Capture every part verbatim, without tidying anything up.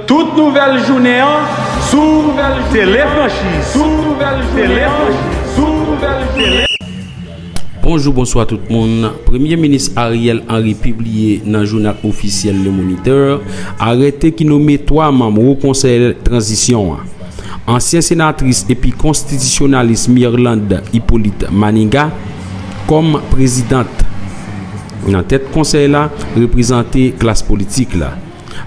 Tout nouvèl jounen an sou Nouvèl Tele Franchiz, sou Nouvèl Tele Franchiz, sou Nouvèl Tele. Bonjou, bonswa tout moun. Premye minis Ariel Henry pibliye nan jounal ofisyèl Le Moniteur arete ki nome twa manm Wo Konsèy Tranzisyon an. Ansyen senatris epi konstitisyonalis Mirlande Hyppolite Manigat kòm prezidant. Nan tèt konsèy la, reprezante klas politik la.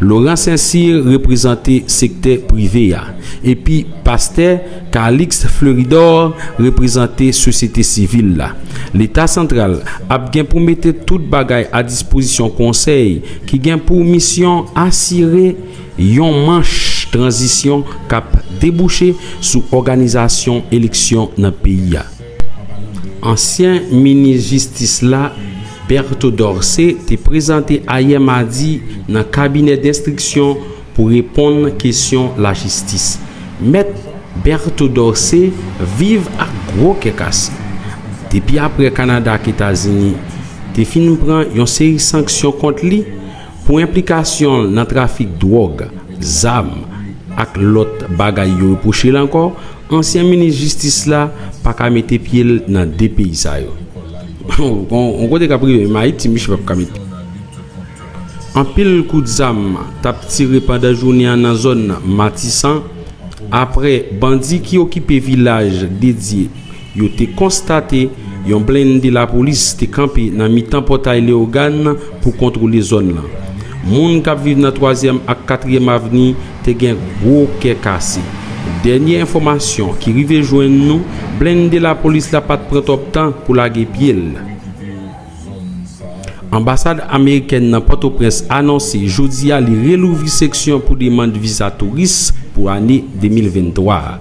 Laurent Saint-Cyr reprezante sektè prive a, epi pastè Calixte Fleuridor reprezante sosyete sivil la. Leta santral ap gen pou mete tout bagay a dispozisyon konsèy ki gen pou misyon asire yon manch tranzisyon k ap debouche sou òganizasyon eleksyon nan peyi a. Ansyen minis jistis la, Berto Dorcé, te prezante ayè madi nan kabinè denstriksyon pou reponn kesyon lajistis. Mèt Berto Dorcé viv ak gwo kè kase. Depi apre Kanada ak Etazini te fin pran yon seri sanksyon kont li pou enplikasyon l nan trafik dwòg, zam ak lòt bagay yo repwoche l ankò, ansyen minis jistis la pa ka mete pye l nan de peyi sa yo. Yon kote k ap rive menm Ayiti, misye p ap ka mete. Anpil kout zam t ap tire pandan jounen an nan zòn Matisan, apre bandi ki okipe vilaj dedye yo te konstate yon blende lapolis te kanpe nan mitan pòtay Leyogàn pou kontwole zòn lan. Moun k ap viv nan twazyèm ak katriyèm avni te gen gwo kè kase. Dènye enfòmasyon ki rive jwenn nou, blende lapolis la pa t pran twòp tan pou lage pye l. Anbasad amerikèn nan Pòtoprens anonse jodi a li relouvri seksyon pou demann viza touris pou ane de mil venntwa a.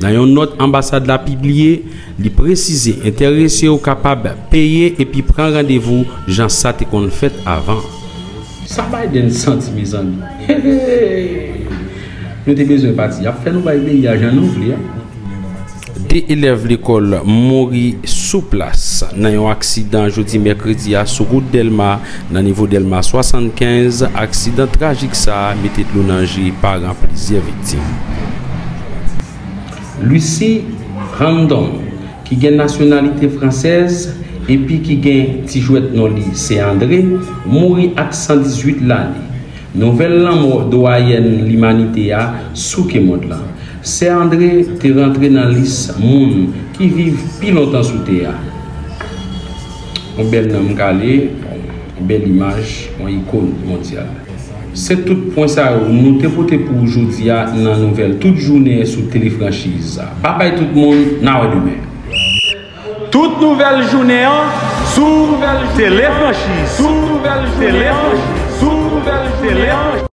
Nan yon nòt anbasad la pibliye, li presize enterese yo kapab peye epi pran randevou jan sa te konn fèt avan. Sa Biden santi, mezanmi. Nou te bezwen pati. Y ap fè nou bay peyi a jan nou vle a. De elèv lekòl mouri sou plas nan yon aksidan jodi mèkredi a sou wout Dèlma, nan nivo Dèlma swasannkenz. Aksidan trajik sa a mete dlo nan je paran plizyè viktim. Lucy Randon, ki gen nasyonalite fransèz epi ki gen ti jwèt non li Sè André, mouri ak san dizuit lane. Nouvèl lanmò dwayèn limanite a souke mond lan. Sè André te rantre nan lis moun ki viv pi lontan sou tè a. Yon bèl nanm kale, yon bèl imaj, yon ikòn mondyal. Se tout pwen sa yo nou te pote pou ou jodi a nan nouvèl tout jounen sou Tele Franchiz. Babay tout moun, n a wè demen. Tout nouvèl jounen an sou Nouvèl Tele Franchiz, sou Nouvèl Tele Franchiz, sou Nouvèl Tele Franchiz.